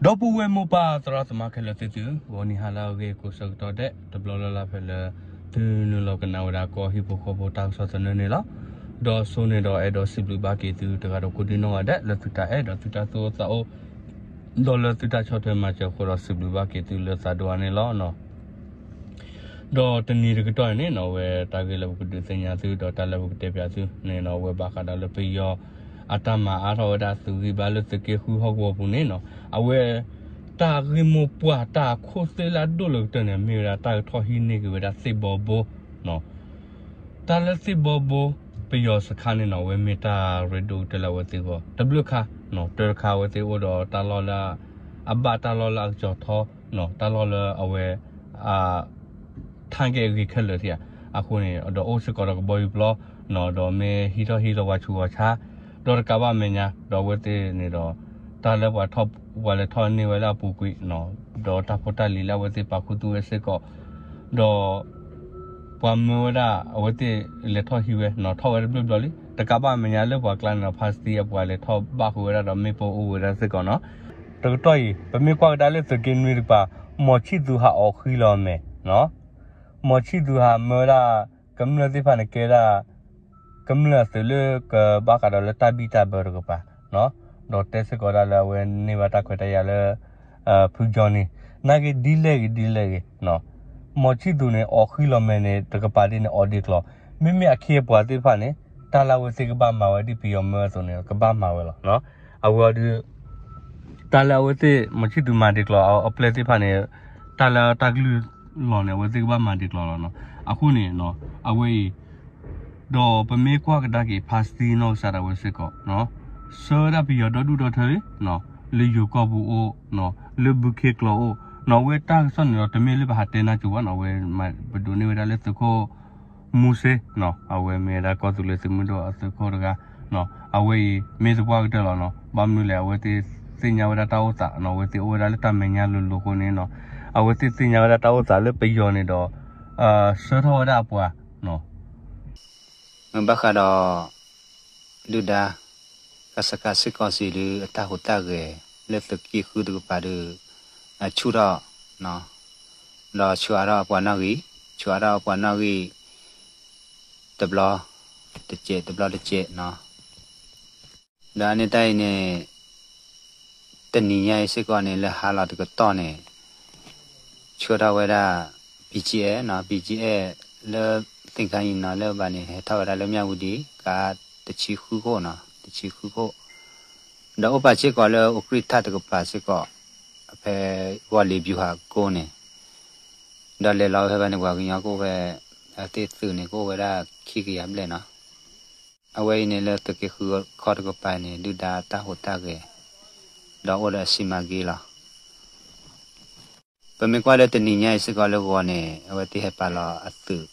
ဒီပုၢ်ဝဲၢ်မိၢ်ပၢ်သရၣ်သမါခဲလၢာ်သ့ၣ်သု, ဂီၤနံၤဟါလၢအဂ့ၤကိးဆၢကတီၢ်ဒဲး တဘျီလၢ်လၢ်ဖဲလၢ သုနုာ်လီၤကနၣ်ဝဲဒၣ်ကီၢ်ဟံၣ်ဖိဃီဖိတၢ်ကစီၣ်သနၢၣ်န့ၣ်လီၤ. ဒီးစိန့ၣ်ဒီးအဲၣ်ဒိးစံးဘျုးဘၣ်က့ၤသုတဂၤဒီးကိးဒံနီၢ်ဂၤဒဲး လၢသုတၢ်အဲၣ်ဒီးသုတၢ်သူၣ်အိၣ်သးအိၣ် ဒီးလၢသုတၢ်ဆီၣ်ထွဲမၤစၢၤအဃိဒီးစံးဘျုးဘၣ်က့ၤသုလၢသးဒိၣ်အါန့ၣ်လီၤ. ဒီးတနံၤတကတီၢ်အံၤန့ၣ်နီၤ အဝဲတၢ်ဂ့ၢ်လၢပကဒုးသ့ၣ်ညါသု ဒီးတၢ်လၢပကတဲပၠးသုန့ၣ်နီၤ အဝဲဘၣ်ဃးဒီးလၢပယီၤအတၢ်မၤအါထီၣ်ဝဲဒၣ်သုးဂံၢ်ဘါလၢသုးက့ဃုဟီၣ်ကဝီၤပူၤန့ၣ်နီၤ အဝဲ တၢ်ဂ့ၢ်မိၢ်ပှၢ်တၢ်အခိၣ်သ့ၣ်လၢအဒိၣ်လၢကတၢၢ်န့ၣ် မ့ၢ်ဝဲဒၣ်တၢ်ကထီၣ်ဟံးန့ၢ်က့ၤဝဲဒၣ်သ့ၣ်ဘီဘိ တၢ်လၢသ့ၣ်ဘီဘိ ပယီၤစခါန့ၣ်နီၤ အဝဲမ့ၢ်တၢ်ရ့ဒိၣ်ကတၢၢ်လၢအဝဲသ့ၣ်အဂီၢ် တဘျုးခါ တၢတခါအဝဲသ့ၣ်အိၣ်ဒီးတၢ်လီၢ်လၢ အဘၣ်တၢ်လီၢ်လၢအကစီၤထီ တၢ်လီၢ်လၢအဝဲ ထၣ်ကဲအဂ့ၤခဲလၢာ်ထံၣ်ဧါ. အဃိန့ၣ် ဒီးအိၣ်စ့ၢ်ကီးဒီးကဘီယူၤပျီ ဒီးမ့ၢ်ဟံးထီၣ်ဟံးလီၤပှၤဆူးပှၤဆါ ဒီးတကးဘၣ်အမဲာ်ညါ ဒီးအဝဲသ့ၣ်န့ၣ်ဒီး တၢ်လၢပှၤထီၣ် ပှၤလဲၤထီၣ်န့ၢ်ဝဲလၢအပူၤကွံာ် ဒီးတၢ်ဖိတၢ်လံၤလၢအဝဲသ့ၣ်ပာ်ခူသူၣ်ဝဲစ့ၢ်ကီး ဒီး ပှၤမၢဝဲဒၣ် အဝဲသ့ၣ်လဲၤထီၣ်ဟံးဝဲ ထီၣ်ဝဲတဘျီဘျီလံ တကးဘၣ်အမဲာ်ညါလၢပှၤကျါန့ၣ်ဒီး ဖါစတံအပှၤလဲၤထီၣ်ဘၣ်ဃုာ်ဝဲဒၣ်ဒီးမ့ၣ်ပိၢ်အိၣ်ဝဲဒၣ်စ့ၢ်ကီးနီၤ. တကတီၢ်အံၤ ပမ့ၢ်ကွၢ်ကဒါလၢသုးက့နွံတကပၤ မီၤဆံၣ်သူၤဟးအီၣ်ဃံလီၤမဲာ် မီၤဆံၣ်သူၤဟးမၢဝဲဒၣ် ကမျၢၢ်သ့ၣ်တဖၣ်န့ၣ်ကဲဒၣ် ကမျၢၢ်အသုးလၢကဘၣ်ဃးဒီးလၢတၢ်ဘံၣ်တၢ်ဘၢတကပၤ ဒီးတဲစ့ၢ်ကီးဒၣ်လၢအဝဲန့ၢ်ဘၣ်တၢ်ခွဲးတၢ်ယာ်လၢ ဖုကၠီန့ၣ် နာ်က့ဒ်လဲၣ်ဂ့ၤဒ်လဲၣ်ဂ့ၤ မီၤဆံၣ်သူၤန့ၣ် အီၣ်ဃံလီၤမဲာ်န့ၣ် တကပၤဒ်န့ၣ်အီၣ်ဒ့ကျီၤ မ့မ့ၢ်အခ့အပှၤသ့ၣ်တဖၣ်န့ၣ် တၢ်လၢအဝဲသ့ၣ်ကဘၣ်မၤဝဲဒ်ပယီၤမၢအသိးန့ၣ် ကဘၣ်မၤဝဲလီၤ. အဝဲအီၤဒုး တၢ်လၢအဝဲသ့ၣ် မီၤဆံၣ်သူၤမၤဒ့ကျီၤအပျဲၢ်သ့ၣ်တဖၣ်န့ၣ် တၢ်လၢတၢ်ကလုၢ်လီၤန့ၣ် အဝဲသ့ၣ်ကဘၣ်မၤဒ့ကျီၤလီၤနီၤ. အဃိန့ၣ် အဝဲအံၤ ဒီးပမ့ၢ်ကွၢ်ကဒါက့ၤ ဖါစတံနီၢ်ကစၢ်ဒၣ်ဝဲစ့ၢ်ကီး ဆှၢဝဲဒၣ်ပယီၤဒီဒူၣ်ဒီထၢလံ လၢယိၤကီၢ်ပူၤအိၣ် လၢဘုခ့ကျိာ်အိၣ် နီၤ အဝဲတၢ်ကစီၣ်န့ၣ်ဒီး တမ့ၢ်လၢပဟးတဲနၢ်ကၠိဘၣ်နီၤ အဝဲ ပဒိးန့ၢ်ဝဲဒၣ်လၢသုးခိၣ် မူစ့ အဝဲမ့ၢ်ဝဲဒၣ်ကီၢ်သူလ့ၤသုးမုၢ်ဒိၣ်အသုးခိၣ်တဂၤ အဝဲအံၤ မ့ၢ်သပှၢ်ကတၢၢ်လီၤနီၤ ဘၣ်မနုၤလဲၣ် အဝဲသ့ၣ်သ့ၣ်ညါဝဲဒၣ်တၢ်အိၣ်သးနီၤ အဝဲသ့ၣ်အိၣ်ဝဲဒၣ်လၢတၢ်မဲာ်ညါလိၤလိၤအဃိန့ၣ်နီၤ အဝဲသ့ၣ်သ့ၣ်ညါဝဲဒၣ်တၢ်အိၣ်သးလၢပယီၤန့ၣ်ဒီး ဆှၢထီၣ်ဝဲဒၣ်အပှၤ မ့ၢ်ဘၣ်ဃးဒီး ဒုၣ်ဒါ ကစကစ စ့ၢ်ကီးစံးဒုး အတၢ်ဟူးတၢ်ဂဲၤ လၢသုးက့ဃုတကပၤဒုး အဆူၣ်ထီၣ် ဒီးဆူးအါထီၣ်အပှၤနီၣ်ဂံၢ် ဆူးအါထီၣ်အပှၤနီၣ်ဂံၢ် တဘျီတစဲးတဘျီတစဲးနီၤ ဒီးအန့ၣ်တၢ်အံၤန့ၣ် တနံၤညါအံၤစ့ၢ်ကီးန့ၣ် လၢဟါလီၤတကတီၢ်န့ၣ် ဆှၢထီၣ်ဝဲဒၣ် BGF နီၤ BGF လၢသ့ၣ်ခါအံၤနီၤ လၢဘၣ်န့ၣ် ဟဲထီၣ်ဝဲဒၣ်လၢမၠၣ်ဝတံၤ ကါတဆံဃုခိၣ်နီၤ တဆံဃုခိၣ် ဒီးအိၣ်ပာ်စ့ၢ်ကီးလၢအူကြံၣ်ထၣ်တကပၤစ့ၢ်ကီး ဖဲဂီၤလ့ၤဘျူၤဟးကိန့ၣ် ဒီးလဲၤလီၤဝဲဖဲဘၣ်န့ၣ် ပှၤကညီကအိၣ်ဖဲ အသ့ၣ်သုးန့ၣ် ကအိၣ်ဝဲဒၣ်ခံကယၤဘျဲၣ်နီၤ အဝဲအံၤန့ၣ်လၢသုးက့ဃုခီတကပၤန့ၣ် ဒုၣ်ဒါတၢ်ဟူးတၢ်ဂဲၤ ဒီးအိၣ်ဒီးအစံးမၤဂ့ၤလီၤ. ပမ့ၢ်ကွၢ်လၢတနံၤညါအံၤစ့ၢ်ကီးလၢဂီၤန့ၣ် အဝဲသ့ၣ်ဟဲပာ်လီၤအသုး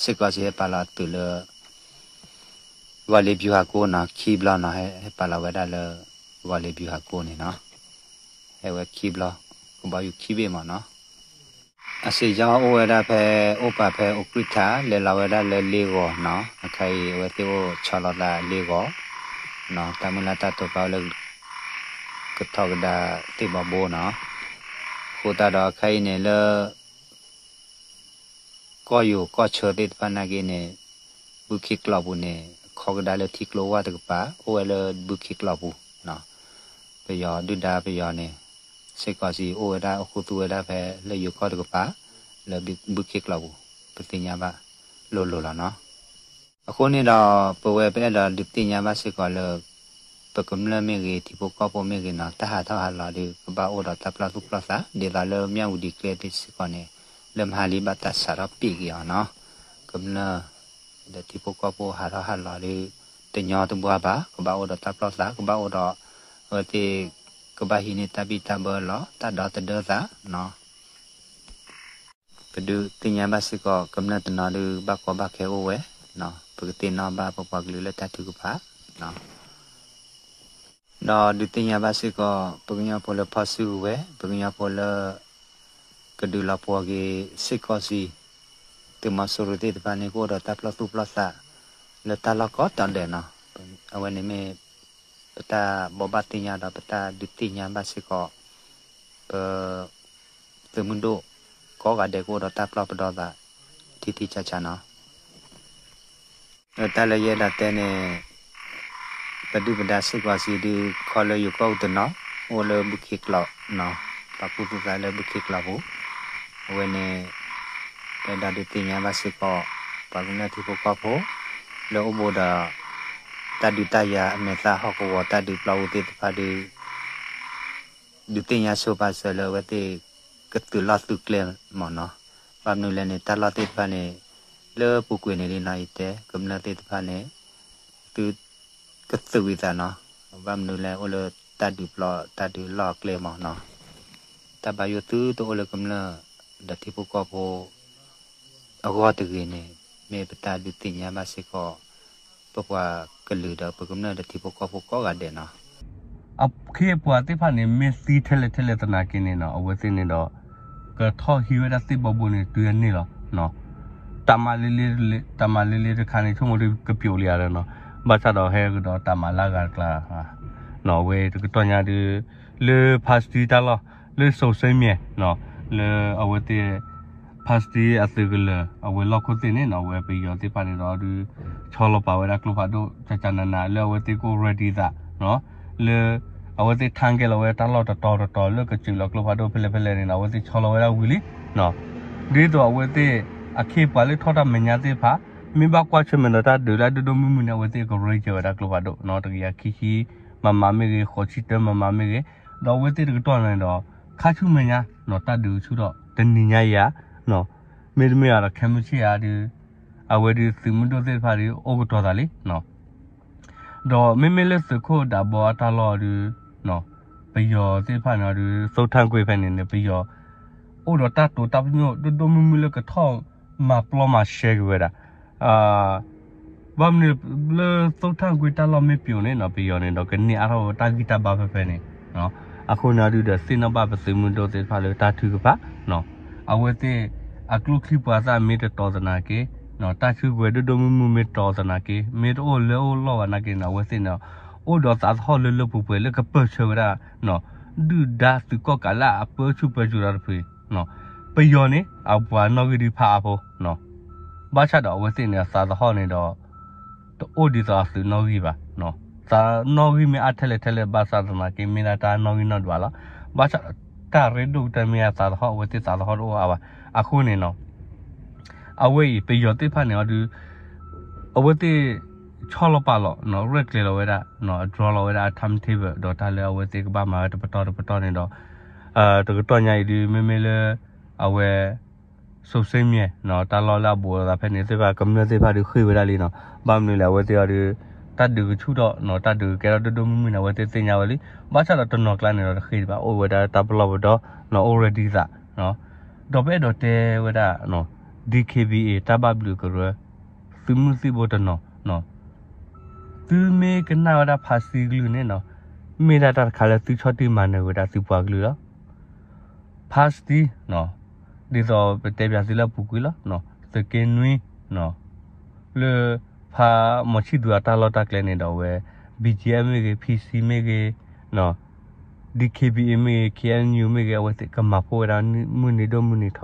စ့ၢ်ကီးစ့ၢ်ဟဲပာ်လီၤအသုးလၢ ဂီၤလ့ၤဘျူၤဟးကိနီၤ ခံဘျီနီၤ ဟဲပာ်လီၤဝဲဒၣ်လၢ ဂီၤလ့ၤဘျူၤဟးကိန့ၣ်နီၤ ဟဲဝဲခံဘျီ ကဘီယူၤခံဘ့ၣ်မ့ၢ်နီၤ အစံးယီၤအိၣ်ဝဲဒၣ်ဖဲ အိၣ်ပာ်ဖဲအူကြံၣ်ထၣ် လဲၤလီၤဝဲဒၣ်လၢလ့ဂီၤနီၤ အခါအံၤအဝဲသ့ၣ်အိၣ်ဆီလီၤသးလ့ဂီၤ တၢ်မုၢ်လၢ်တၢ်တိာ်ပာ်အိၣ်လၢ ကထီၣ်ကဒါသ့ၣ်ဘီဘိနီၤ အဃိသတးဒီးအခါအံၤန့ၣ်လၢ ကီၢ်ယိၤကီၢ်ဆၢသ့ၣ်တဖၣ်နာ်က့န့ၣ် ဘုခ့ကျိာ်ပူၤန့ၣ် ခီကဒါလၢထံကျိဝၢ်တကပၤ အိၣ်ဝဲလၢဘုခ့ကျိာ်ပူၤ ပယီၤဒုၣ်ဒါပယီၤန့ၣ် စ့ၢ်ကီးစံးအိၣ်ဝဲဒၣ်အိၣ်ဃူသူဝဲဒၣ်ဖဲလၢယိၤကီၢ်တကပၤ လၢဘုခ့ကျိာ်ပူၤ ပသ့ၣ်ညါဘၣ်လိၤလိၤလီၤနီၤ အဃိန့ၣ်ဒီး ပဝဲပအဲၣ်ဒိးဒုးသ့ၣ်ညါဘၣ်စ့ၢ်ကီးလၢ ပကမျၢၢ်မ့ၢ်ဂ့ၤ ထံဖိကီၢ်ဖိမ့ၢ်ဂ့ၤနီၤ တၢ်ဟးထီၣ်ဟးလီၤဒီး ကဘၣ်အိၣ်ဒီးတၢ်ပျီၢ်သူၣ်ပျီၢ်သး ဒ်သိးလၢမၠၣ်ဝတံၤကျဲသ့ၣ်စ့ၢ်ကီးန့ၣ် လၢမဟါလံဘၣ်တၢ်စးထီၣ်ပ့ၢ်က့ၤအီၤနီၤ ကမျၢၢ် ဒီးထံဖိကီၢ်ဖိဟးထီၣ်ဟးလီၤဒီး တညီတဘှါဘၣ် ကဘၣ်အိၣ်ဒီးတၢ်ပျီၢ်သး ကဘၣ်အိၣ်ဒီး အဝဲသ့ၣ် ကဘၣ်ဟံးန့ၢ်တၢ်ဘံၣ်တၢ်ဘၢလီၤ တၢ်ဒီသဒၢသးနီၤ ပဒုးသ့ၣ်ညါဘၣ်စ့ၢ်ကီး ကမျၢၢ်တနီၤဒုး ဘၣ်ကီဘၣ်ခဲအိၣ်ဝဲ, ပကသ့ၣ်နီၣ်ဘၣ်ပပှၤကလုာ်လၢတၢ်ထုကဖၣ်, ဒီးဒုးသ့ၣ်ညါဘၣ်စ့ၢ်ကီး ပကညီဖိလၢဖီၣ်စုကဝဲၤ, ပကညီဖိလၢ ကဒုးလီၤပှီၤက့ၤစ့ၢ်ကီးစံး သုးမီၤစိရိၤသ့ၣ်တဖၣ်န့ၣ် ကအိၣ်ဒီးတၢ်ပျီၢ်သူၣ်ပျီၢ်သး လၢတၢ်လီၢ်ကိးတီၤဒဲးနီၤ. အဝဲန့ၣ်မ့ၢ် ပတၢ်ဘိးဘၣ်သ့ၣ်ညါဒီး ပတၢ်ဒုးသ့ၣ်ညါဘၣ်စ့ၢ်ကီး ပ သုးမုၢ်ဒိၣ် ကိးဂၤဒဲးကအိၣ်ဒီးတၢ်ပျီၢ်ပဒီသး ထံထံဆးဆးနီၤ. တၢ်လၢယအဲၣ်ဒိးတဲန့ၣ် ပဒုၣ်ပဒါစ့ၢ်ကီးစံးဒုး ခီလၢယိၤကီၢ်ပူၤတနီၤ အိၣ်လၢဘုခ့ကျိးနီၤ, ပာ်ခူသူၣ်သးလၢဘုခ့ကျိးပူၤ, အဝဲန့ၣ် ပအဲၣ်ဒိးဒုးသ့ၣ်ညါဘၣ်စ့ၢ်ကီး ပှၤကမျၢၢ်ထံဖိကီၢ်ဖိ လၢအိၣ်ဘူးဒီး တၢ်ဒုးတၢ်ယၤအမဲာ်သၣ်ဟီၣ်ကဝီၤတၢ်ဒုးပျီပူၤသ့ၣ်တဖၣ်ဒုး ဒုးသ့ၣ်ညါဆိပာ်စၢၤလၢအဝဲသ့ၣ် ကသုးလီၢ်သုးကျဲမ့ၢ်နီၤ. ဘၣ်မနုၤလဲၣ်န့ၣ် တၢ်လီၢ်သ့ၣ်တဖၣ်န့ၣ် လၢပူၤကွံာ်န့ၣ်လံနီၤ ယတဲကမျၢၢ်သ့ၣ်တဖၣ်န့ၣ် သု ကသုးဝံၤသးနီၤ. ဘၣ်မနုၤလဲၣ် အိၣ်လၢတၢ်ဒုးပျီတၢ်ဒုးလီၢ်အကျဲမ့ၢ်နီၤ. တၢ်ဘၣ်ယိၣ်သုတအိၣ်လၢကမျၢၢ် ဒီးထံဖိကီၢ်ဖိ အဂီၢ်တဂ့ၤန့ၣ် မ့ၢ်ပတၢ်ဒုးသ့ၣ်ညါဘၣ်စ့ၢ်ကီး ပပှၤကလုာ်ဒီးပကမျၢၢ်ဒီးထံဖိကီၢ်ဖိကိးဂၤဒဲးနီၤ. အခ့အပှၤသ့ၣ်တဖၣ်န့ၣ် မ့ၢ်သံထဲလဲၣ်ထဲလဲၣ်သနာ်က့န့ၣ်နီၤ အဝဲသ့ၣ်န့ၣ်ဒီး ကထီၣ်ဟံးဝဲဒၣ်သ့ၣ်ဘီဘိန့ၣ် တုၤအန့ၣ်လီၤ. တၢ်မၤလ့လ့ တၢ်မၤလ့လ့တခါန့ၣ် ဆိကမိၣ်ဒုးကပျိာ်လံဧါနီၤ. ဘၣ်ဆၣ်ဒီးဟဲကဒီးတၢ်မၤလၢအဂၤတကျါ အဝဲတကတီၢ်ညါဒုး လၢဖါစတံတၢ်လီၢ် လၢစိၤစ့မ့ၢ် လၢအဝဲသ့ၣ် ဖါစတံအသုးကလၢၤ အဝဲလီၢ်ခိၣ်သ့ၣ်န့ၣ်နီၤ အဝဲပယီၤသ့ၣ်တဖၣ်န့ၣ်ဒီးဒုး ဆီလီၤပာ်ဝဲဒၣ်ကျိဖးဒိၣ် ကကနန လၢအဝဲသ့ၣ်ကအိၣ် ready သး လၢ အဝဲသ့ၣ် target လီၤဝဲတၢ်လီၢ်တတီၤတတီၤ လၢကစူးလီၤကျိဖးဒိၣ်ဖဲလဲၣ်ဖဲလဲၣ်န့ၣ်နီၤ အဝဲသ့ၣ်ဆီလီၤဝဲဒၣ်ဝံၤလံ ဒ်သိးအဝဲသ့ၣ် အခ့အပှၤလၢထီၣ်တၢ်မဲာ်ညါသ့ၣ်တဖၣ် မ့ၢ်ဘၣ်ကွၢ်ဆၢၣ်မဲာ်ဒီးတၢ်ဒုးလၢအဒိၣ်ဒိၣ်မုၢ်မုၢ်န့ၣ် အဝဲသ့ၣ်က ready ဝဲဒၣ်ကျိဖးဒိၣ်နီၤ တကယၤခံဆံ မမ မ့ၢ်ဂ့ၤ ဃိးဆံတၢ မမ မ့ၢ်ဂ့ၤ ဒီးအဝဲသ့ၣ်တကတီၢ်န့ၣ်ဒီး ခါဆူမဲာ်ညါနီၤ တၢ်ဒုးကဆူၣ်ထီၣ်တနံၤညါအံၤဧါ မ့တမ့ၢ်ဧါဒီး ခဲမုၢ်ဆ့ၣ်ဧါဒုး အဝဲဒုးသုးမုၢ်ဒိၣ်သ့ၣ်တဖၣ်ဒုး အိၣ်ကတီၤသးလံ ဒီးမ့မ့ၢ်လၢသုးခိၣ်ဒးဘီအတၢ်လီၢ်ဒုး ပယီၤသ့ၣ်တဖၣ်န့ၣ်ဒီး သိၣ်ထၣ်ကွ့ဖဲန့ၣ်န့ၣ် ပယီၤ အိၣ်ဒီးတၢ်တိာ်တၢ်ပညိၣ်ဒိၣ်ဒိၣ်မုၢ်မုၢ်လၢကထီၣ်မၤပျီမၤရှဲက့ၤဝဲဒၣ် ဘၣ်မနုၤလၢ သိၣ်ထၣ်ကွ့တၢ်လီၢ်မ့ၢ်ပျိာ်န့ၣ်နီၤ ပယီၤန့ၣ်ဒီးကန့ၢ်အါထီၣ်ဝဲတၢ်ဂံၢ်တၢ်ဘါဖဲဖဲန့ၣ် အဃိန့ၣ်ဒုးဒီးသ့ၣ်နီၣ်ဘၣ်ပသုးမုၢ်ဒိၣ်သ့ၣ်တဖၣ်လၢတၢ်ထုကဖၣ် အဝဲသ့ၣ် အကျိချံပှၤသၣ်မ့ၢ်တတီၤသနာ်က့ တၢ်စုကဝဲၤဒိၣ်ဒိၣ်မုၢ်မုၢ်မ့ၢ်တတီၤသနာ်က့ မ့ၢ်တအိၣ်လၢအိၣ်လီၢ်ဘၣ်နာ်က့န့ၣ် အဝဲသ့ၣ်န့ၣ် အိၣ်ဒီးသးသဟီၣ်လၢလၢပှဲၤပှဲၤလၢကပၢၢ်ဆၢဝဲဒၣ် ဒုၣ်ဒါသုးကီၣ်ကးလၢအပၢဆူၣ်ပၢစိးတၢ်တဖု ပယီၤန့ၣ် အပှၤနီၣ်ဂံၢ်ဒုးဖးအါဖိ ဘၣ်ဆၣ်ဒီးအဝဲသ့ၣ်န့ၣ် အသးသဟီၣ်န့ၣ်ဒီး တအိၣ်ဒ်သိးအသုးနီၣ်ဂံၢ်ဘၣ် သးနီၣ်ဂံၢ်မ့ၢ်အါထဲလဲၣ်ထဲလဲၣ်ဘၣ်ဆၣ်သနာ်က့ မ့ၢ်ဒၣ်တၢ်နီၣ်ဂံၢ်နီၣ်ဒွးလီၤ. ဘၣ်ဆၣ်တၢ်ရ့ဒိၣ်ကတၢၢ်မ့ၢ်အသးသဟီၣ် အဝဲသ့ၣ်သးသဟီၣ်တအိၣ်အါဘၣ်. အဃိန့ၣ်နီၤ အဝဲအံၤ ပယီၤသ့ၣ်တဖၣ်န့ၣ်အီၤဒုး အဝဲသ့ၣ် ဆီလီၤပာ်လီၤ ရဲၣ်ကျဲၤလီၤဝဲဒၣ် အ draw လီၤဝဲဒၣ်အ timetable ဒီးတၢ်လၢအဝဲသ့ၣ်ကဘၣ်မၤဝဲတပတီၢ်တပတီၢ်န့ၣ်ဒီး တကတီၢ်ညါအံၤဒုး မ့မ့ၢ်လၢ အဝဲ စိၤစ့မ့ၢ် တၢ်လီၢ်လၢအဘူးအသးဖဲန့ၣ်သ့ၣ်တဖၣ် ကမျၢၢ်သ့ၣ်တဖၣ်ဒုးဃ့ၢ်ဝဲဒၣ်လံနီၤ. ဘၣ်မနုၤလဲၣ် အဝဲသ့ၣ်အီၤဒုး တၢ်ဒုးကဆူၣ်ထီၣ်နီၤ တၢ်ဒုးကကဲထီၣ်ဒိၣ်ဒိၣ်မုၢ်မုၢ်န့ၣ် အဝဲသ့ၣ်သ့ၣ်ညါဝဲလံ. ဘၣ်ဆၣ်ဒီးတနီၤကျါန့ၣ်ဒီးတဃ့ၢ်ဒံးဘၣ် အိၣ်ဝဲဒၣ်တၢ်ပလီၢ်ပဒီနီၤ အိၣ် ready သး ဒီးပအဲၣ်ဒိးတဲဝဲဒၣ် DKBA တၢ်ဘၣ်ဘျုးကရၢ သုးမုၢ်သံၣ်ဘိတနီၤ သုမ့ၢ်ကနၣ်ဝဲဒၣ်ဖါစတံကလုၢ်န့ၣ်နီၤ မ့ၢ်ဒၣ်တၢ်တခါလၢသုဆီၣ်တံၢ်မၤနၢၤဝဲဒၣ်သုပှၤကလုာ်လီၤ. ဖါစတံ ဒ်သိးပတဲပၠးသုလၢအပူၤကွံာ်လီၤ သုးက့နွံ လၢ ဖါမီၤဆံၣ်သူၤအတၢ်လီၢ်တၢ်ကျဲန့ၣ်ဒီးအဝဲ BGF မ့ၢ်ဂ့ၤ PC မ့ၢ်ဂ့ၤ DKBA မ့ၢ်ဂ့ၤ KNU မ့ၢ်ဂ့ၤ အဝဲသ့ၣ်ကမၤဖှိၣ်ဝဲဒၣ်မုၢ်နံၤဒိၣ်မုၢ်နံၤထီ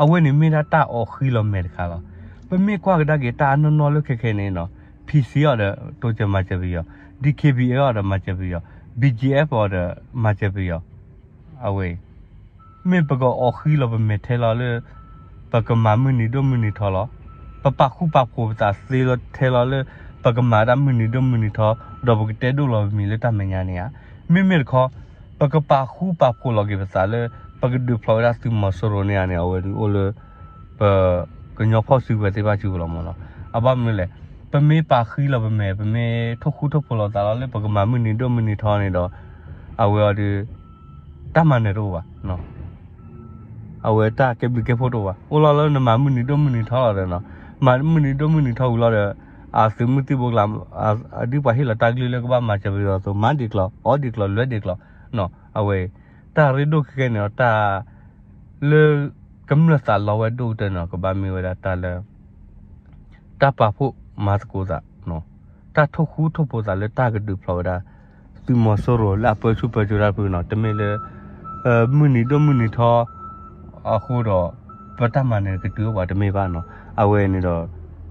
အဝဲန့ၣ်မ့ၢ်ဒၣ်တၢ်အီၣ်ဃံလီၤမဲာ်တခါလီၤ. ပမ့ၢ်ကွၢ်ကဒါက့ၤတၢ်အနီၢ်နီၢ်လၢခဲခဲန့ၣ်နီၤ PC အီၤဒီးတိစၢၤမၤစၢၤပယီၤ DKBA အီၤဒီးမၤစၢၤပယီၤ BGF အီၤဒီးမၤစၢၤပယီၤ အဝဲ မ့ၢ်ပကအီၣ်ဃံလီၤပမဲာ်ထဲလီၤလၢ ပကမၤမုၢ်နံၤဒိၣ်မုၢ်နံၤထီလီၤ. ပပာ်ဃူပာ်ဖိးပသးသ့လီၤထဲလီၤလၢ ပကမၤဒၣ်မုၢ်နံၤဒိၣ်မုၢ်နံၤထီ ဒီးပကတဲဒိၣ်လီၤပမံၤလၢတၢ်မဲာ်ညါန့ၣ်ဧါ. မ့မ့ၢ်တခီ ပကပာ်ဃူပာ်ဖိးလီၤက့ၤပသးလၢ ပကဒုးဖျိးဝဲဒၣ်သုးမီၤစိရိၤန့ၣ်ဧါန့ၣ် အဝဲဒုးအိၣ်လၢ ပကညီဖီၣ်စုကဝဲၤသ့ၣ်တဖၣ်စုပူၤလီၤမ့ၢ်နီၤ. အဘၣ်မနုၤလဲၣ် ပမ့ၢ်ပာ်ဃံလီၤပမဲာ် ပမ့ၢ်ထိၣ်ဃူထိၣ်ဖိးလီၤသးလီၤလၢပကမၤမုၢ်နံၤဒိၣ်မုၢ်နံၤထီန့ၣ်ဒီး အဝဲအီၤဒုး တၢ်မၤနၢၤတအိၣ်ဘၣ်. အဝဲတၢ်ကဲဘျုးကဲဖှိၣ်တအိၣ်ဘၣ်. အိၣ်လီၤလၢနမၤမုၢ်နံၤဒိၣ်မုၢ်နံၤထီလီၤဒီးနီၤ မၤမုၢ်နံၤဒိၣ်မုၢ်နံၤထီဝံၤလီၤဒီး အသုးမုၢ်သံၣ်ဘိကျါ ဒ်ပှၤဟ့ၣ်လီၤတၢ်ကလုၢ်လၢကဘၣ်မၤစၢၤပယီၤအသိး မၤဒ်ကျီ အီၣ်ဒ်ကျီ လွဲဒ်ကျီ အဝဲ တၢ်ရ့ဒိၣ်ခဲခဲန့ၣ်ဒီး တၢ် လၢ ကမျၢၢ်သးလီဝဲဒိၣ်ကတၢၢ်နီၤ ကဘၣ်မ့ၢ်ဝဲဒၣ်တၢ်လၢ တၢ်ပာ်ဖှိၣ်မၤသကိးသး တၢ်ထိၣ်ဃူထိၣ်ဖိးသးလၢတၢ်ကဒုးဖျိးဝဲဒၣ် သုးမီၤစိရိၤလၢအပၢဆူၣ်ပၢစိးတၢ်တဖုနီၤ တမ့ၢ်လၢ မုၢ်နံၤဒိၣ်မုၢ်နံၤထီ အဃိဒီး ပတၢ်မၤနၢၤကတုၤအိၣ်ပှၤတမ့ၢ်ဘၣ်နီၤ. အဝဲန့ၣ်ဒီး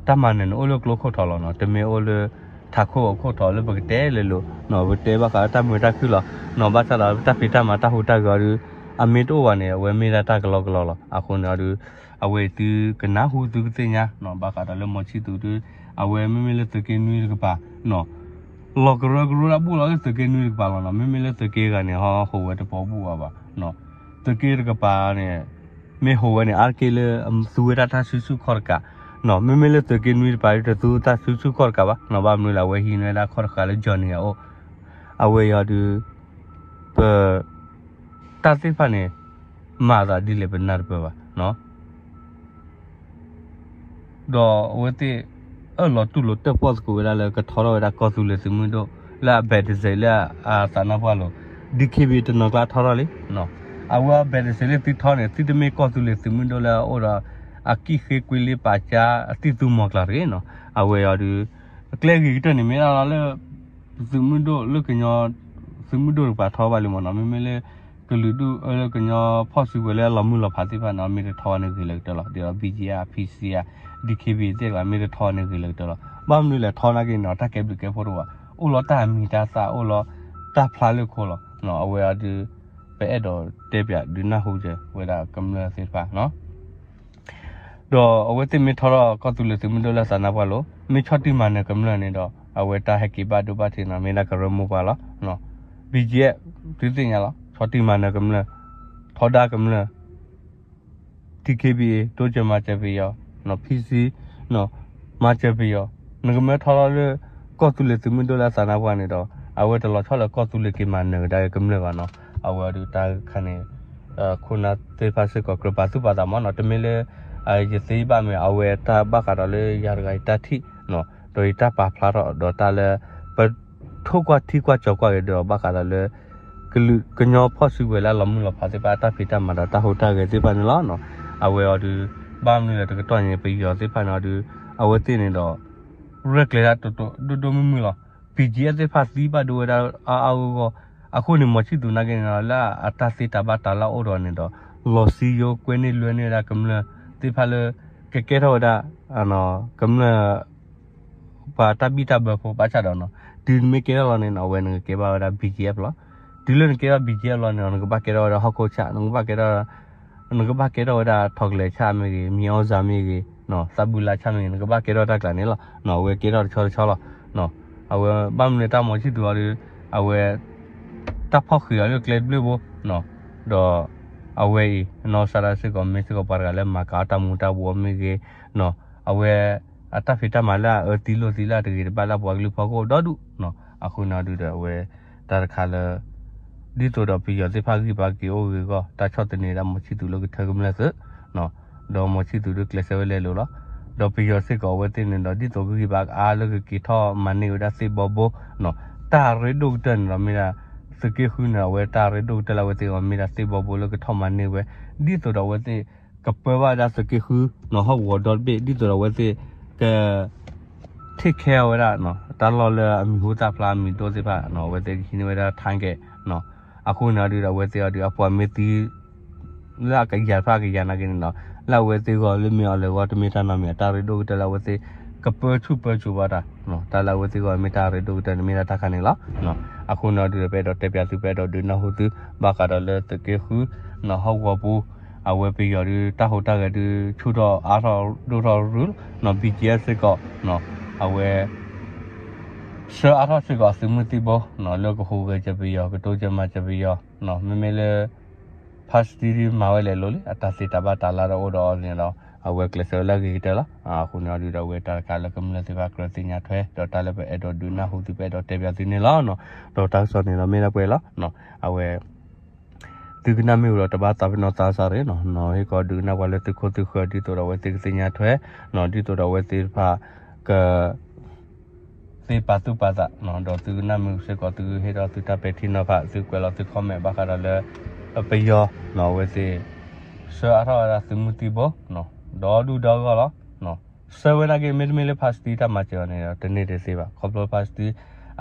တၢ်မၤနၢၤန့ၣ်အိၣ်လၢကျိခိၣ်ထံးလီၤနီၤ, တမ့ၢ်အိၣ်လၢ ထးခိၣ်အခိၣ်ထံးလၢပကတဲလဲၤလိၤနီၤ, ပကတဲဘၣ်ဃးလၢတၢ်မုာ်တၢ်ခုၣ်လီၤနီၤ. ဘၣ်ဆၣ်ဒီးတၢ်ဖံးတၢ်မၤတၢ်ဟူးတၢ်ဂဲၤအီၤဒုး အမ့ၢ်တအိၣ်ဘၣ်န့ၣ် အဝဲမ့ၢ်ဒၣ်တၢ်ကလီကလီလီၤ. အဃိန့ၣ်အီၤဒုး အဝဲအံၤသုကနၢ်ဟူသုကသ့ၣ်ညါနီၤ, ဘၣ်ဃးဒီးလၢမီၤဆံၣ်သူးဒုး အဝဲမ့မ့ၢ်လၢသုးက့နွံတကပၤနီၤ လီၤကရၢကရိဒၣ်ဘူၣ်လီၤလၢသုးက့နွံတကပၤလီၤနီၤ. မ့မ့ၢ်လၢသုးက့ဂၤန့ၣ် ဟီဟူးဝဲတပီၤဘူၣ်အါဘၣ်နီၤ. သုးက့တကပၤန့ၣ် မ့ၢ်ဟူးဝဲန့ၣ် အါတက့ၢ်လၢသူဝဲဒၣ်တၢ်စုဆူၣ်ခီၣ်တကးနီၤ. မ့မ့ၢ်လၢသုးက့နွံတကပၤ တသူတၢ်စုဆူၣ်ခီၣ်တကးဘၣ်နီၤ. ဘၣ်မနုၤလဲၣ် အဝဲဟံးန့ၢ်ဝဲဒၣ်ခီၣ်တကးလၢ Johnny အအိၣ်, အဝဲအံၤအီၤဒုး ပ တၢ်သ့ၣ်တဖၣ်န့ၣ် မၤအသးဒ်လဲၣ်ပနၢ်တပၢၢ်ဘၣ်နီၤ. ဒီးအဝဲသ့ၣ် အၢၣ်လီၤတူၢ်လိာ်တၢၣ်ပီၣ်သကိးဝဲဒၣ်လၢကထီထီၣ်ဝဲဒၣ်ကီၢ်သူလ့ၤသုးမုၢ်ဒိၣ် လၢအ base လၢအသးနါပှၢ်လိၤ DKBA တနီၤကျါထီထီၣ်လံနီၤ. အဝဲအ base လၢသုထီန့ၣ် သုတမ့ၢ်ကီၢ်သူလ့ၤသုးမုၢ်ဒိၣ်လၢအအိၣ်ဒီး အကံၣ်ဃ့ကွံလ့ပာ်ကၠါအသံၣ်သူမီၤကျၢ်တဂ့ၤနီၤ. အဝဲအံၤအီၤဒုး ကျဲဂ့ၤကတၢၢ်န့ၣ်မ့ၢ်ဒၣ်လီၤလၢ သုးမုၢ်ဒိၣ်လၢကညီ သုးမုၢ်ဒိၣ်တကပၤထီဘၣ်လံမ့ၢ်နီၤ. မ့မ့ၢ်လၢ ကလုာ်ဒူၣ်လၢကညီဖီၣ်စုကဝဲၤလၢအလီၤမုၢ်လီၤဖးသ့ၣ်တဖၣ်န့ၣ် မ့ၢ်တထီန့ၣ်ဂ့ၤလၢကတၢၢ်လီၤ. ဒီး BGF PC ဧါ DKBA သ့ၣ်တဖၣ် မ့ၢ်တထီန့ၣ်ဂ့ၤလၢကတၢၢ်လီၤ. ဘၣ်မနုၤလဲၣ်ထီနာ်က့န့ၣ် တၢ်ကဲဘျုးကဲဖှိၣ်တအိၣ်ဘၣ်, အိၣ်လီၤတၢ်အမံၤတၢ်သၣ် အိၣ်လီၤတၢ်ဖျါလၢခိလီၤ. အဝဲအံၤဒုး ပအဲၣ်ဒိးတဲပၠးဒုးနၢ်ဟူက့ၤဝဲဒၣ်ကမျၢၢ်သ့ၣ်တဖၣ်နီၤ. ဒီးအဝဲသ့ၣ်မ့ၢ်ထီထီၣ်ကီၢ်သူလ့ၤသုးမုၢ်ဒိၣ်လၢသးနါပှၢ်လိၤ မ့ၢ်ဆီၣ်တံၢ်မၤနၢၤကမျၢၢ်န့ၣ်ဒီး အဝဲတၢ်ဟဲက့ၤဘၣ်ဒိဘၣ်ထံးနီၤ မ့ၢ်ဒၣ်ကရၢမိၢ်ပှၢ်လီၤ. BGF သုသ့ၣ်ညါလီၤ ဆီၣ်တံၢ်မၤနၢၤကမျၢၢ်, ထီဒါကမျၢၢ်, DKBA တိစၢၤမၤစၢၤပယီၤ, PC မၤစၢၤပယီၤ, နကမၢထီထီၣ်လၢ ကီၢ်သူလ့ၤသုးမုၢ်ဒိၣ်လၢအသးနါပှၢ်န့ၣ်ဒီး အဝဲတလီၤဆီလၢကီၢ်သူလ့ၤက့ၤမၤနၢၤကဒါကမျၢၢ်ဘၣ်နီၤ. အဝဲအံၤဒုးတၢ်ခါန့ၣ် ခိၣ်နၢ်သ့ၣ်တဖၣ်စ့ၢ်ကီးကြၢးပာ်သူၣ်ပာ်သးမ့ၢ်နီၤ. တမ့ၢ်လၢ ယသ့ဘၣ်မ့ၢ် အဝဲတၢ်ဘၣ်ဃးဒီးလၢယၤတဂၤအံၤတၢ်ထံၣ်နီၤ ဒီးယတၢ်ပာ်ဖျါထီၣ်ဒီးတၢ်လၢ ပထိၣ်ကွၢ်ထံကွၢ်ကၠီၤကွၢ်က့ၤဒီးဘၣ်ဃးဒီးလၢ ကလုာ်ကညီဖီၣ်စုကဝဲၤလၢအလီၤမုၢ်လီၤဖးသ့ၣ်တဖၣ် တၢ်ဖံးတၢ်မၤဒီးတၢ်ဟူးတၢ်ဂဲၤသ့ၣ်တဖၣ်န့ၣ်လီၤ. အဝဲအံၤဒုး ဘၣ်မနုၤလဲၣ်တကတီၢ်ညါ ပယီၤသ့ၣ်တဖၣ်န့ၣ်အံၤဒုး အဝဲသ့ၣ်န့ၣ်ဒီး ရဲၣ်ကျဲၤတၢ်ဒိၣ်ဒိၣ်မုၢ်မုၢ်လီၤ. BGF သ့ၣ်တဖၣ်သံဘၣ်ဒိဝဲဒၣ်အါအါဂီၢ်ဂီၢ်, အဃိန့ၣ် မီၤဆံၣ်သူးနာ်က့န့ၣ်ဒီး လၢအတၢ်သ့တၢ်ဘၣ်တၢ်လၢအအိၣ်ဒီးန့ၣ်ဒီး လီၤစံယိကွဲန့ၢ်လွဲန့ၢ်ဝဲဒၣ်ကမျၢၢ်သ့ၣ်တဖၣ်လၢ ကကဲထီၣ်ဝဲဒၣ် ကမျၢၢ် ပှၤတၢ်ဘံၣ်တၢ်ဘၢဖိ ဘၣ်ဆၣ်ဒီးနီၤ တုၤနမ့ၢ်ကဲထီၣ်လီၤန့ၣ်နီၤ အဝဲနကကဲဘၣ်ဝဲဒၣ် BGF လီၤ. တုၤလၢနကဲထီၣ် BGF လီၤန့ၣ်ဒီး နကဘၣ်ကဲထီၣ်ဝဲဒၣ်ဟီၣ်ခိၣ်ဆၣ် နကဘၣ်ကဲထီၣ် နကဘၣ်ကဲထီၣ်ဝဲဒၣ်ထီၣ်ကလဲၤဆၣ်မ့ၢ်ဂ့ၤ မံၤအီၣ်စၢ်မ့ၢ်ဂ့ၤ သးဘုလးဆၣ်မ့ၢ်ဂ့ၤ နကဘၣ်ကဲထီၣ်တၢ်ကျးန့ၣ်လီၤ. အဝဲကဲထီၣ်တဆီတဆီလီၤ. အဝဲဘၣ်မနုၤတၢ်မီၤဆံၣ်သူးအံၤဒီး အဝဲ တၢ်ဖီၣ်ဃံးအီၤလၢကျဲတဘျုးဘိ ဒီး အဝဲအံၤ နီၢ်စါဒၣ်စ့ၢ်ကီး မ့ၢ်စ့ၢ်ကီးပှၤတဂၤလၢမၤကၤအီၣ်တၢ်မူၤတၢ်ဘှီးမ့ၢ်ဂ့ၤ အဝဲ အတၢ်ဖံးတၢ်မၤလၢအအၢသံလိာ်သံလၢအတဂ့ၤတဘၣ်လၢအပှၤကလုာ်ဖီခိၣ်ဒီဒူၣ်နီၤ. အဃိန့ၣ်ဒုးဒီးအဝဲ တၢ်တခါလၢ ဒ်သိးဒီးပယီၤသ့ၣ်တဖၣ်ဂံၢ်ဘါက့ၤအိၣ်ဂ့ၤအဂီၢ် တၢ်ဆီၣ်သနံးဒၣ်မီၤဆံၣ်သူးလၢကထၢကမျၢၢ်သုး ဒီးမီၤဆံၣ်သူးဒုးကျဲးစၢးဝဲလဲၤလိာ်လီၤ. ဒီးပယီၤစ့ၢ်ကီးအဝဲသ့ၣ်န့ၣ်ဒီး ဒ်သိးဂံၢ်ဘါအါလၢကက့ၤထီၣ်မၤန့ၢ်ဝဲဒၣ်သ့ၣ်ဘီဘိနီၤ တၢ်ရ့ဒိၣ်ကတၢၢ်န့ၣ်ဒီးမ့ၢ်ဒၣ် သုးက့ဃုန့ၣ် အဝဲတၢ်ရ့ဒိၣ်ကတၢၢ်လၢအဝဲသ့ၣ်အဂီၢ်မ့ၢ်ဒၣ်သ့ၣ်ဘီဘိလၢကထီၣ်မၤန့ၢ်ဝဲ ဒ်သိးဒီးအဝဲသ့ၣ် ကပၢဘၣ်ဝဲဒၣ်သုးက့ဃုနီၤ ဟီၣ်ကဝီၤဒီတဘ့ၣ် ဒ်သိးဒီးအဝဲသ့ၣ် က take care ဝဲဒၣ် တၢ်လီၢ်လၢအမံၤဟူသၣ်ဖျါ အမံၤဒိၣ်သ့ၣ်တဖၣ်နီၤ အဝဲသ့ၣ်ကဟံးန့ၢ်ဝဲဒၣ် target နီၤ. အဃိန့ၣ်ဒုးဒီးအဝဲသ့ၣ်အံၤဒုး အပှၤမ့ၢ်သံ လၢအကယၤတဖၣ်အကယၤနာ်က့န့ၣ်နီၤ လၢအဝဲသ့ၣ်အဂီၢ်လၢမ့ၢ်အီၤလဲၤအဂီၢ် တမ့ၢ်တၢ်နီတမံၤ အတၢ်ရ့ဒိၣ်ကတၢၢ်လၢအဝဲသ့ၣ် ကပၢဆူၣ်ပၢစိးဘၣ်တၢ် တၢ်လၢအဝဲသ့ၣ်အဂီၢ်မ့ၢ်တၢ်ရ့ဒိၣ်ကတၢၢ်န့ၣ်မ့ၢ်ဒၣ်တၢ်ခါန့ၣ်လီၤ. အဃိန့ၣ်ဒုးဒီးပအဲၣ်ဒိးတဲပၠးသု ပအဲၣ်ဒိးဒုးနၢ်ဟူသု ဘၣ်ဃးဒီးလၢသုးက့ဃုနီၤ ဟီၣ်ကဝီၤပူၤ အဝဲပယီၤဒုး တၢ်ဟူးတၢ်ဂဲၤဒုး ဆူၣ်ထီၣ်အါထီၣ်ဒိၣ်ထီၣ်ရုၢ်နီၤ BGF စ့ၢ်ကီး အဝဲ ဆှၢအါထီၣ်စ့ၢ်ကီးအသုးမုၢ်သံၣ်ဘိနီၤ လၢကဟူးဂဲၤစၢၤပယီၤ ကတိစၢၤမၤစၢၤပယီၤနီၤ မ့မ့ၢ်လၢ ဖါစတံဒုးမၤဝဲလဲၤလိၤလံ အတၢ်သ့တၢ်ဘၣ်တၢ်လၢဒီးအိၣ်ဒီးအီၤန့ၣ်ဒီး အဝဲကျဲးစၢးဝဲလၢအဂ့ၤကတၢၢ်လီၤ. အဃိန့ၣ်ဒုးဒီးအဝဲတၢ်တခါလၢကမျၢၢ်သ့ၣ်တဖၣ်ကြၢးသ့ၣ်ညါထွဲ ဒီးတၢ်လၢပအဲၣ်ဒိးဒုးနၢ်ဟူသု ပအဲၣ်ဒိးတဲပၠးသုန့ၣ်လီၤ. ဒီးတၢ်ကစီၣ်န့ၣ်ဒီးမ့ၢ်ဒၣ်ပှဲၤလီၤ. အဝဲ သုကနၣ်မ့ၢ်ဝံၤဒီးတဘၣ်သးပ့ၤနီၣ်သးစၢ်ရ့ၣ်နီၤ နီၤဟ့ၣ်ကီးဒုးကနၣ်ပှၤလၢသုခိၣ်သုဃၢၤ ဒ်သိးဒီးအဝဲသ့ၣ်ကသ့ၣ်ညါထွဲနီၤ ဒ်သိးဒီးအဝဲသ့ၣ်တဖၣ်က သ့ပာ်သူၣ်ပာ်သးနီၤ ဒီးသုကနၣ်မ့ၢ်စ့ၢ်ကီး သုဟ့ၣ်ထီၣ်သုတၢ်ပဲာ်ထံနီၤဖး သုကွဲးလီၤသု comment ဘၣ်ဃးဒီးလၢ ပယီၤနီၤ အဝဲသ့ၣ် ဆှၢအါထီၣ်ဝဲဒၣ်သုးမုၢ်သံၣ်ဘိနီၤ ဒီဒူၣ်ဒီဂီၢ်လီၤ. ဆှၢဝဲနာ်က့ မ့တမ့ၢ်လၢဖါစတံတၢ်မၤစၢၤအီၤန့ၣ်ဒီး တန့ၢ်တသ့ဘၣ်. ခီဖျိဖါစတံ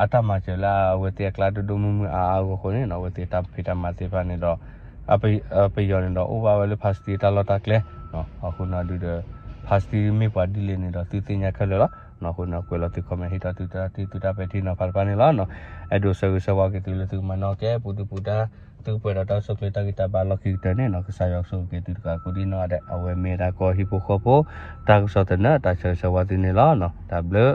အတၢ်မၤစၢၤလၢအဝဲသ့ၣ်အကျါဒိၣ်ဒိၣ်မုၢ်မုၢ်အါအါအဂီၢ်အဃိန့ၣ်နီၤ အဝဲသ့ၣ်တၢ်ဖံးတၢ်မၤသ့ၣ်တဖၣ်န့ၣ်ဒီး အပယီၤန့ၣ်ဒီး အိၣ်ဘၣ်ဝဲလၢ ဖါစတံ တၢ်လီၢ်တၢ်ကျဲ, အဃိန့ၣ်ဒုးဒီး ဖါစတံ မ့ၢ်ပှၤဒ်လဲၣ်န့ၣ်ဒီး သုသ့ၣ်ညါခဲလၢာ်လီၤ. အဃိန့ၣ် ကွဲးလီၤသု comment ဟ့ၣ်ထီၣ်သုတၢ်ထံၣ်သုတၢ်ပဲာ်ထံ နီၤဖးတဖၣ်န့ၣ်လီၤ. အဲၣ်ဒိးဆၢဂ့ၤဆၢဝါက့ၤသုလၢသုကမၤနီၣ်ကဲ ပူၤဒုပူၤဒါ သုကပှဲၤဒီးတၢ်အိၣ်ဆူၣ်အိၣ်ချ့ တၢ်ဂံၢ်တၢ်ဘါ လီၢ်ခံကတၢၢ်န့ၣ်နီၤ. ကစၢ်ယွၤကဆိၣ်ဂ့ၤက့ၤသုတကးကိးဒံနီၢ်ဂၤဒဲး. အဝဲမ့ၢ်တၢ်ကီဟံၣ်ဖိဃီဖိ တၢ်ကစီၣ်သနၢၣ် တၢ်ဆၢဂ့ၤဆၢဝါသုန့ၣ်လီၤ. တၢ်ဘျုး